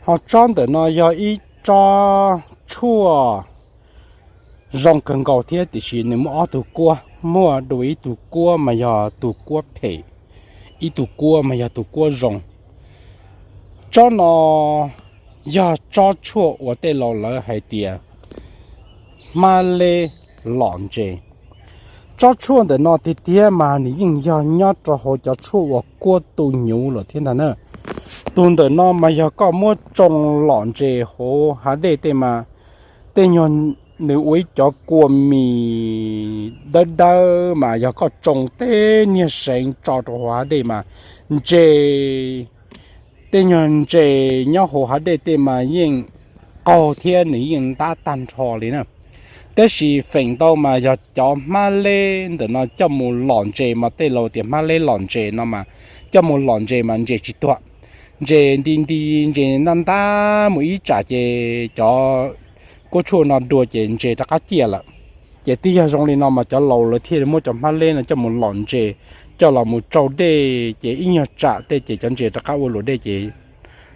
Ho tsob ntawm no yog ib tsob tshuaj zoo kawg nkaus thiab, tiam sis nws muaj ob tug kuab, muaj dua ib tug kuab mas yog tus kuab phem, ib tug kuab mas yog tus kuab zoo. Tsob no yog tsob tshuaj uas tej laus lawv hais tias hmab leb lom ntses. Tsob tshuaj ntawm no tiag tiag mas nws yeej yog nyob rau hauv cov tshuaj uas kuab tu hnyuv lawm thiab ntag na. Tus ntawm no mas yog koj muab tsoo lom ntses hauv hav dej tej mas, tej nyuag nws ua ib cov kua mis dawb dawb mas yog koj tsoo tej niag seev tso rau hauv hav dej mas ntses, tej nyuag ntses nyob hauv hav dej tej mas yeej qaug thiab nws yeej ntab tag nrho li na. Tab sis feem ntau mas yog cov hmab leb ntawm no coj mus lom ntses mas tej laus tias hmab leb lom ntses no mas coj mus lom ntses mas ntses tsis tuag, ntses nti nti, ntses ntab ntab mus ib tsam ces cov kuab tshuaj no dua ces ntses rov qab ciaj lawm. Ces twb yog zoo li no mas cov laus lawv thiaj li muab cov hmab leb no coj mus lom ntses, coj los mus tsau dej ces ib nyuag tsam tej ces cov ntses rov qab ua luam dej ces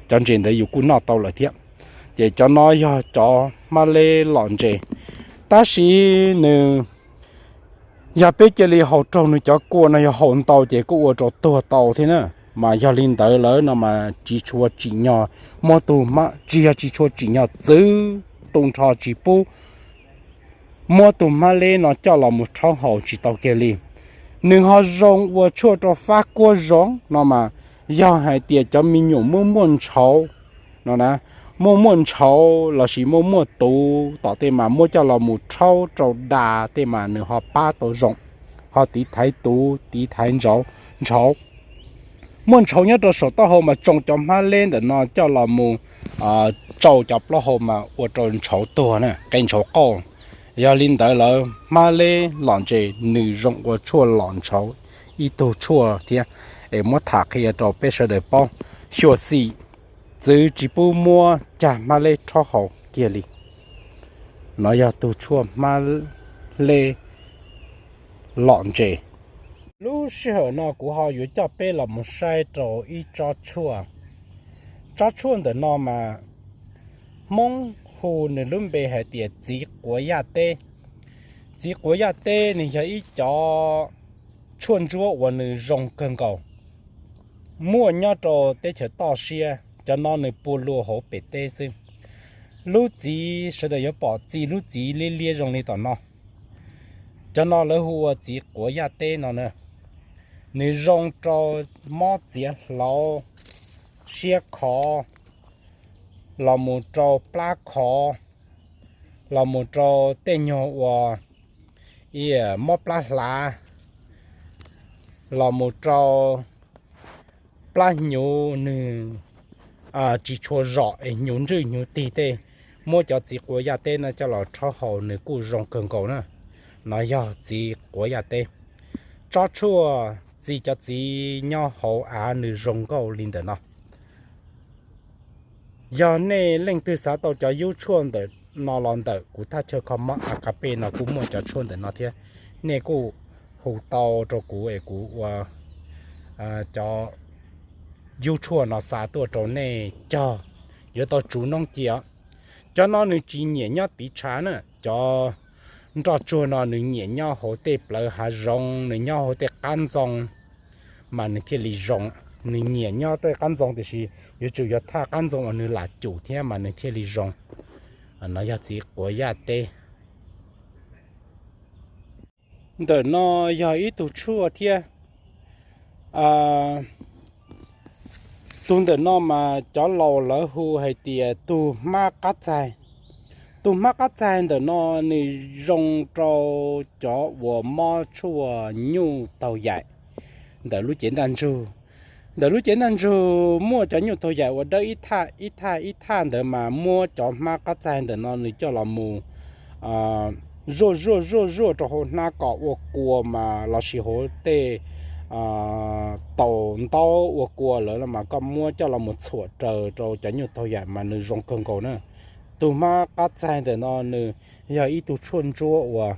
cov ntses ntawd yus kuj noj tau lawm thiab. Ces cov no yog cov hmab leb lom ntses. Tab sis nws, yog peb cia li haus raug nws cov kua no yog haus ntau ces kuj ua rau tuag tau thiab na. Mas yog li ntawd lawm no mas tsis tshua tsim nyog muab tus, tsis yog tsis tshua tsim nyog txwv tu nrho tsis pub muab tus hmab leb no coj los mus rhaub haus tsis tau kiag li. Nws ho zoo ua tshuaj rau fab kuab zoo no mas yog hais tias cov me nyuam muaj muaj ntshauv no na, muaj muaj ntshauv lossis muaj muaj tuv tom tej mas muab coj los mus rhaub rau da tej mas nws ho pab tau zoo, ho tiv thaiv tuv tiv thaiv ntshauv. Muaj ntshauv nyob rau saum taub hau mas tsoo cov hmab leb ntawm no coj los mus tsau cov plaub hau mas ua rau ntshauv tuag na, qe ntshauv qauj. Yog li ntawd lawm hmab leb lom ntses nws zoo ua tshuaj lom ntshauv ib tug tshuaj thiab. Es muab tham qhia rau peb sawv daws paub, xyuam xim txwv tsis pub muab cag hmab leb rhaub haus kiag li. No yog tus tshuaj hmab leb lom ntses. Lub sij hawm no kuv ho yuav coj peb los mus saib rau ib tsob tshuaj. Tsob tshuaj ntawm no mas Hmoob hu nws lub npe hais tias txiv quav yaj teb. Txiv quav yaj teb nws yog ib cov tshuaj ntsuab uas nws zoo kawg nkaus, muaj nyob rau teb chaws toj siab, cov no nws puv luag hauv pem teb xwb. Lub txiv sawv daws yuav pom txi lub txiv liab liab zoo li tom no. Cov no lawv hu ua txiv quav yaj teb no na. Nws zoo rau mob txiav hlauv, siab khov, los mus rau plab khov, los mus rau tej nyuag uas mob plab hlav, los mus rau plab hnyuv nws tsis tshua zom es hnyuv ntswj hnyuv tig tej, muab cov txiv quav yaj teb no coj los rhaub haus nws kuj zoo kawg nkaus na. No yog txiv quav yaj teb. Tsob tshuaj txi cov txiv nyob hauv av nws zoo nkauj li ntawm no. Yog nej leej twg xav tau cov yub tshuaj ntawm no los ntawm kuv thaj chaw kho mob Agape no kuj muaj cov tshuaj ntawm no thiab. Nej kuj hu tau rau kuv es kuv ua cov yub tshuaj no xa tuaj rau nej cog, yuav tau tsuv noob cia. Cov no nws tsis nyiam nyob tiv tshav na, cov nroj tsuag no nws nyiam nyob hauv tej plawv hav zoov, nws nyob hauv tej qab ntxoo mas nws thiaj li zoo. Nws nyiam nyob tej qab ntxoo tiam sis yuav tsum yog thaj qab ntxoo uas nws lam cum thiab mas nws thiaj li zoo. No yog txiv quav yaj teb. Ntawm no yog ib tug tshuaj thiab. Tus ntawm no mas cov laus lawv hu hais tias tus hmab qab txaig. Tus hmab qab txaig ntawm no nws zoo rau cov uas mob tshuaj nyuj taug yaim ntawm lub cev ntaj ntsug. Ntawm lub cev ntaj ntsug muaj cov nyuj taug yaim uas dawb ib thaj ib thaj ib thaj ntawd mas muab cov hmab qab txaig ntawm no nws coj los mus zuaj zuaj zuaj zuaj rau hauv hnab kom ua kua mas lossis hauv tej taus ntaub ua kua lawm no mas koj muab coj los mus txhuam raws rau cov nyuj taug yaim mas nws zoo kawg nkaus na. Tus hmab qab txaig ntawm no nws yog ib tug tshuaj ntsuab uas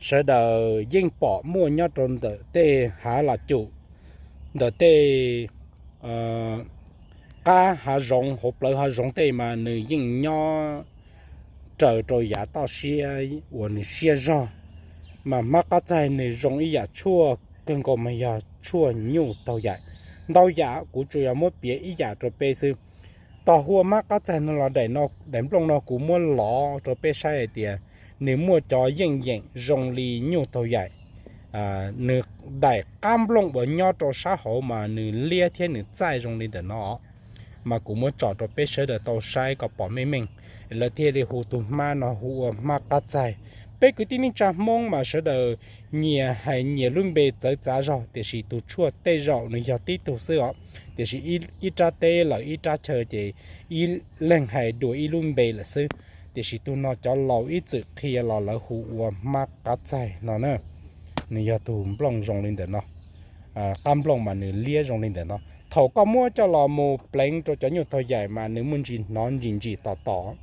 sawv daws yeej pom muaj nyob rau ntawm tej hav lam cum, ntawm tej qab hav zoov, hauv plawv hav zoov tej mas nws yeej nyob raws rau yav toj siab uas nws siab zog. Mas hmab qab txaig nws zoo ib yam tshuaj kawg nkaus mas yog tshuaj nyuj taug yaim. Ntau yam kuv tsuas yog muab piav ib yam rau peb xwb. Tos hu ua hmab qab txaig no los daim nplooj no kuv muab lov rau peb saib hais tias nws muaj cov yeej yeem zoo li nyuj taug yaim. Nws daim qab nplooj uas nyob rau sab hauv mas nws liab thiab nws txaij zoo li ntawm no. Mas kuv muab tso rau peb sawv daws tau saib kom pom meej meej, lawv thiaj li hu tus hmab no hu ua hmab qab txaig. Peb kwv tij neej tsa Hmoob mas sawv daws nyias hais nyias lub npe txawv txav zog, tiam sis tus tshuaj tej zaum nws yog tib tug xwb os. Tiam sis ib rab teb lawm ib rab chaw ces ib leeg hais dua ib lub npe lawm xwb. Tiam sis tus no cov laus ib txwm qhia los lawv hu ua hmab qab txaig no na. Nws yog tus nplooj zoo li ntawm no, qab nplooj mas nws liab zoo li ntawm no. Thaum koj muab coj los mus pleev rau cov nyuj taug yaim mas nws muaj ntsis hnov ntsim ntsim tom tom.